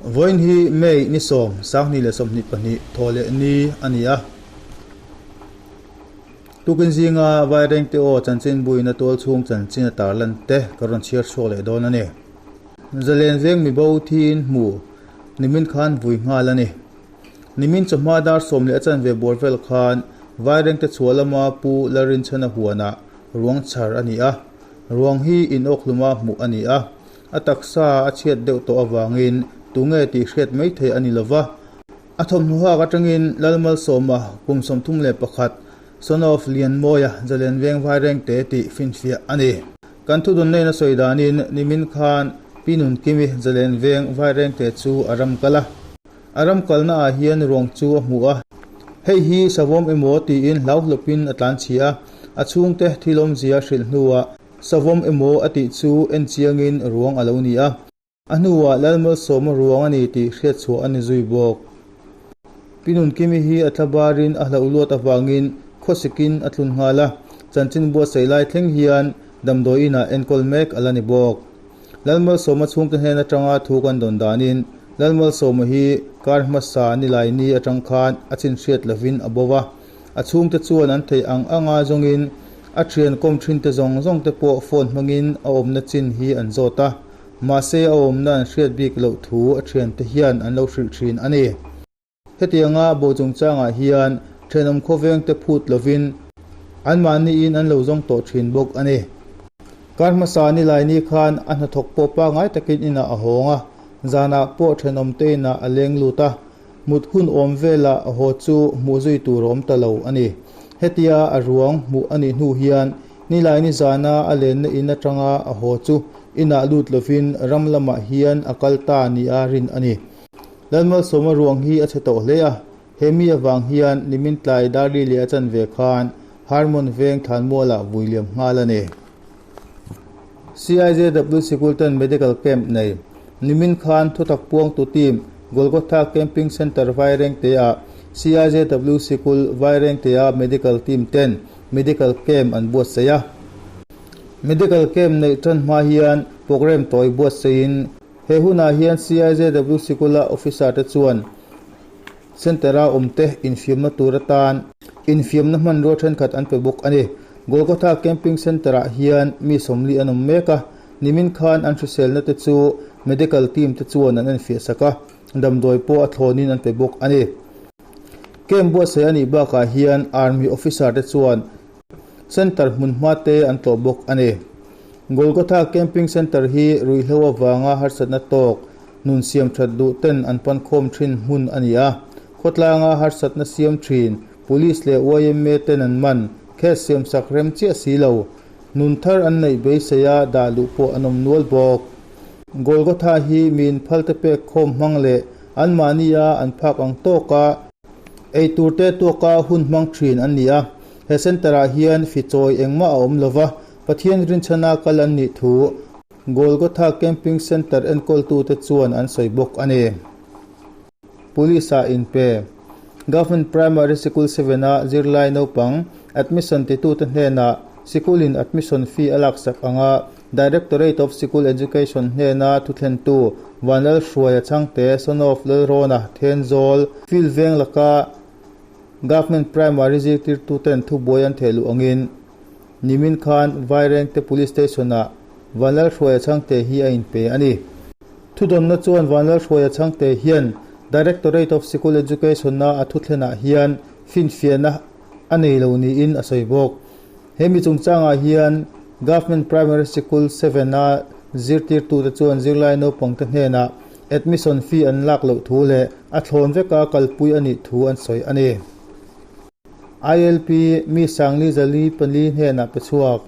Vawiin hi May ni sawm, sanghnih leh 22 thaw leh ni a ni a. Tukin zinga Vairengte aw chanchinbuina tual chhung chanchin a tarlan te ka rawn chhiar chhuak leh dawn a ni. Zalen veng mibo thiin hmu nimin khan vui nghal a ni. Nimin chawhma dar sawm leh a chanve bawr vel khan Vairengte chhuah lama Pu Lalrinchhana huanah ruang chhar a ni a. Ruang hi inawkhluma hmuh a ni a. A taksa a chhiat deuh tawh avangin tunge tih hriat mai theih a ni lova. A thawmhnaw hak atangin Lalmalsawma kum 31, son of Lianmawia Zalen Veng Vairengte tih finfiah a ni. Kan thudawn a sawi danin nimin khan Pi Nunkimi Zalen Veng Vairengte chu a ram kal a. A ram kalna ah hian ruang chu a hmu a. Hei hi savawm emaw tiin hlauhlawpin a tlanchhia a, a chhungte thilawmzia hrilh hnuah savawm emaw a tih chu en chiangin ruang a lo ni a. A hnuah Lalmalsawma ruang a ni tih hriat chhuah a ni zui bawk. Pi Nunkimi hi a thla barin a hlauh luat avangin khawsikin a tlun nghal a, chanchin buatsaih lai thleng hian damdawi inah enkawl mek a la ni bawk. Lalmalsawma chhungte hnen atanga thu kan dawn danin Lalmalsawma hi kar hmasa Nilaini atang khan a chin hriat lovin a bo va, a chhungte chuan an theih ang anga zawngin a thian kawm thinte zawng zawng te pawh phone hmangin a awmna chin hi an zawt a. Mahse a awmna an hriat bik loh thu a thiante hian an lo hrilh thin a ni. Hetianga bo chungchangah hian thenawm khawvengte phut lovin anmahniin an lo zawng tawh thin bawk a ni. Kar hmasa Nilaini khan a hnathawk pawh pangngai takin inah a hawng a, zanah pawh thenawmte inah a leng lut a, mut hun awm velah a haw chu hmuh zui tur a awm ta lo a ni. Hetia a ruang hmuh a nih hnu hian Nilaini zana a lenna in atanga a haw chu inah lut lovin ram lamah hian a kal ta nia rin a ni. Lalmalsawma ruang hi a chhe tawh hle a, he mi avang hian nimin tlai Darli leh a chanve khan Harmon veng Thlanmualah vui liam nghal a ni. CIJW sikul ten Medical Camp nei nimin khan thutak puangtu team Golgotha Camping Centre Vairengte-ah CIJW sikul Vairengte-a Medical Team ten Medical Camp an buatsaih a. Medical Camp neih tan hma hian programme tawi buatsaihin he hunah hian CIJW sikula officer te chuan Centre-a awmte infiamna tur atan infiamna hmanrua thenkhat an pe bawk a ni. Golgotha Camping Centre-ah hian mi sawmli an awm mek a, nimin khan an hriselna te chu Medical Team te chuan an enfiah sak a, damdawi pawh a thlawnin an pe bawk a ni. Camp buatsaih a nih bakah hian Army officer te chuan Centre hmun hma te an tlawh bawk a ni. Golgotha Camping Centre hi ruihhlo avanga harsatna tawk nun siam that duh ten an pan khawm thin hmun a ni a. Khawtlanga harsatna siam thin Police leh YMA ten an man, case siam sak rem chiah si lo. Nun thar an neih beiseia dah luh pawh an awm nual bawk. Golgotha hi miin phal te pek khawm hmang leh anmahnia an phak ang tawka eitur te tuaka hun hmang thin an ni a. He centre ah hian fichawi engmah a awm lova, Pathian rinchhana kal an nih thu Golgotha Camping Centre enkawltute chuan an sawi bawk a ni. Police ah inpe. Government Primary Sikul 7 a zirlai naupang admission titute hnenah sikulin admission fee a laksak anga Directorate of Sikul Education hnena thuthlentu Vanlalhruaia Chhangte, son of Lalrawna, Thenzawl, Field veng laka Government Primary zirtirtuten thubuai an theh luh angin nimin khan Vairengte Police Station-ah Vanlalhruaia Chhangte hi a inpe a ni. Thudawnna chuan Vanlalhruaia Chhangte hian Directorate of Sikul Education-a a thuthlenah hian finfiahna a nei lo niin a sawi bawk. He mi chungchangah hian Government Primary Sikul 7 a zirtirtute chuan zirlai naupangte hnenah admission fee an lak loh thu leh a thlawn veka kalpui a nih thu an sawi a ni. ILP mi Sangli Zali pali hnenah pe chhuak.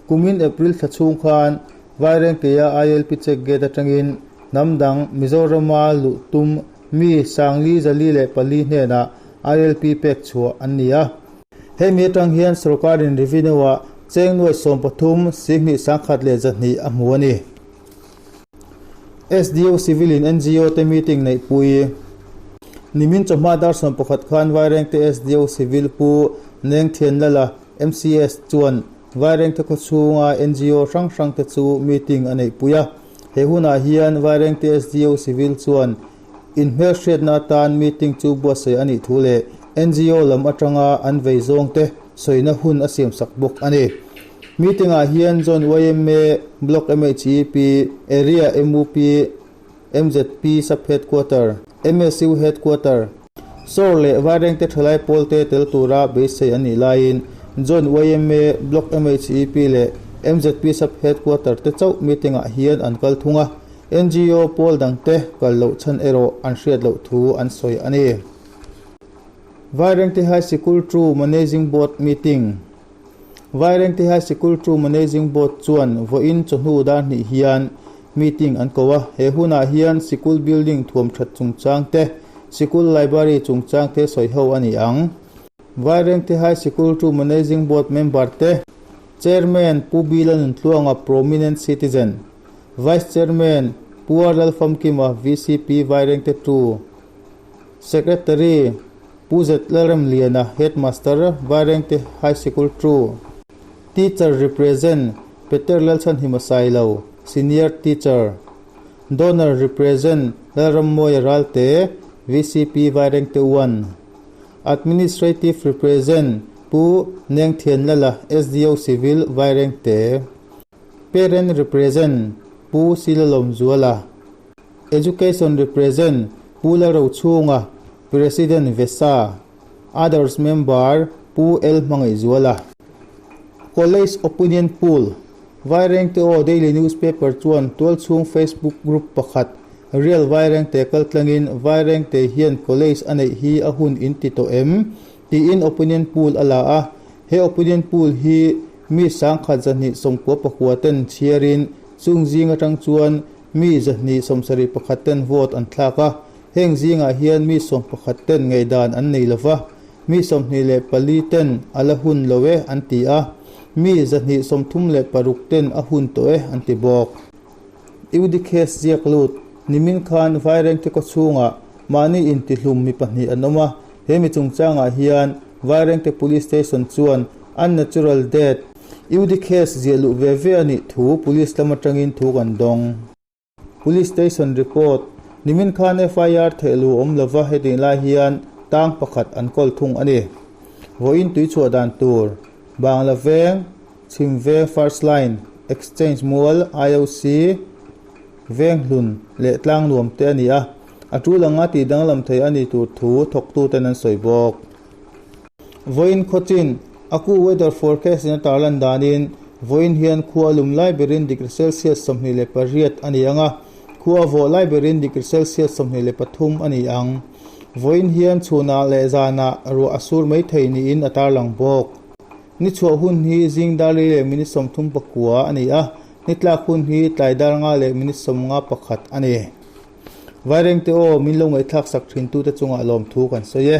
Kumin April thla chhung khan Vairengtea ILP check gate atangin hnam dang Mizorama luh tum mi Sangli Zali leh pali hnenah ILP pek chhuah an ni a. Hemi atang hian sorkarin revenue-ah cheng nuai 13 singhnih sangkhat leh zahnih a hmu a ni. SDO Civil in NGO te meeting neihpui. Nimin chawhma dar 11 khan Vairengte SDO Civil Pu Nengthianlala MCS chuan Vairengte khawchhunga NGO hrang hrang te chu meeting a neihpui a. He hunah hian Vairengte SDO Civil chuan inhmelhriatna atan meeting chu buatsaih a nih thu leh NGO lam atanga an vei zawngte sawina hun a siamsak bawk a ni. Meeting ah hian Zone yma, Block MHEP, Area MUP, MZP Sub Headquarter, MSU Headquarter, SOR leh Vairengte thalai pawlte tel tura beisei an nih laiin Zone yma, Block MHEP leh MZP Sub Headquarter te chauh meeting ah hian an kal thung a, NGO pawl dangte kal loh chhan erawh an hriat loh thu an sawi a ni. Vairengte High Sikul True Managing Board Meeting Vairengte High Sikul True Managing Board chuan vawiin chawhnu dar hnih hian meeting an ko a, he hunah hian sikul building thuam that chungchang te, sikul library chungchang te sawi ho a ni ang. Vairengte High Sikul True Managing Board member te, Chairman Pu Bila Nuntluanga Prominent Citizen, Vice Chairman Pu R Lalfamkima VCP Vairengte True, Secretary, Pu Zet Lalremliana, Headmaster, Vairengte High Sikul True, Teacher Represent, Peter Lalchhanhima Sailo, Senior Teacher, Donor Represent, Lalrammawia Ralte, VCP Vairengte I, Administrative Represent, Pu Nengthianlala, SDO Civil, Vairengte, Parent Represent, Pu Silalawmzuala. Education Represent Pu Lalrochhunga, President Vesa, Others Member Pu L Hmangaihzuala. College Opinion Poll, Vairengte aw Daily Newspaper chuan tualchhung Facebook group pakhat Real Vairengte kaltlangin Vairengte hian college a neih hi a hun in ti tawh em? tiin opinion poll a la a. He opinion poll hi mi 1299 ten chhiarin chung zing atang chuan Mi 271 ten vote an thlak a, heng zingah hian mi 11 ten ngaihdan an nei lo va, mi 24 ten a la hun lo e an ti a, mi 236 ten a hun tawh e an ti bawk. UD case ziak lut, nimin khan Vairengte khaw chhungah mahni intihlum mi pahnih an awm a, he mi chungchangah hian Vairengte Police Station chuan unnatural death, UD case ziah luh ve ve a nih thu Police lam atangin thu kan dawng. Police Station report, Nimin khan FIR thehlu awm lova hetih lai hian tang pakhat an kawl thung a ni. Vawiin tui chhuah dan tur, Bangla Veng, Chhim Veng First Line, Exchange Mual, IOC, Venghlun leh Tlangnuam te a ni a, a tul anga tih danglam thei a ni tur thu thawktuten an sawi bawk. Vawiin khawchin, Aku weather forecast in a tarlan danin, vawiin hian khua lum lai berin degree Celsius 28 a ni ang a, khua vawh lai berin degree Celsius 23 a ni ang. Vawiin hian chhunah leh zanah ruah a sur mai thei niin a tarlang bawk. Ni chhuah hun hi zing dar li leh minute 39 a ni a, ni tlak hun hi tlai dar nga leh minute 51 a ni. Vairengte aw, min lo ngaihthlak sak thintute chungah lawmthu kan sawi e.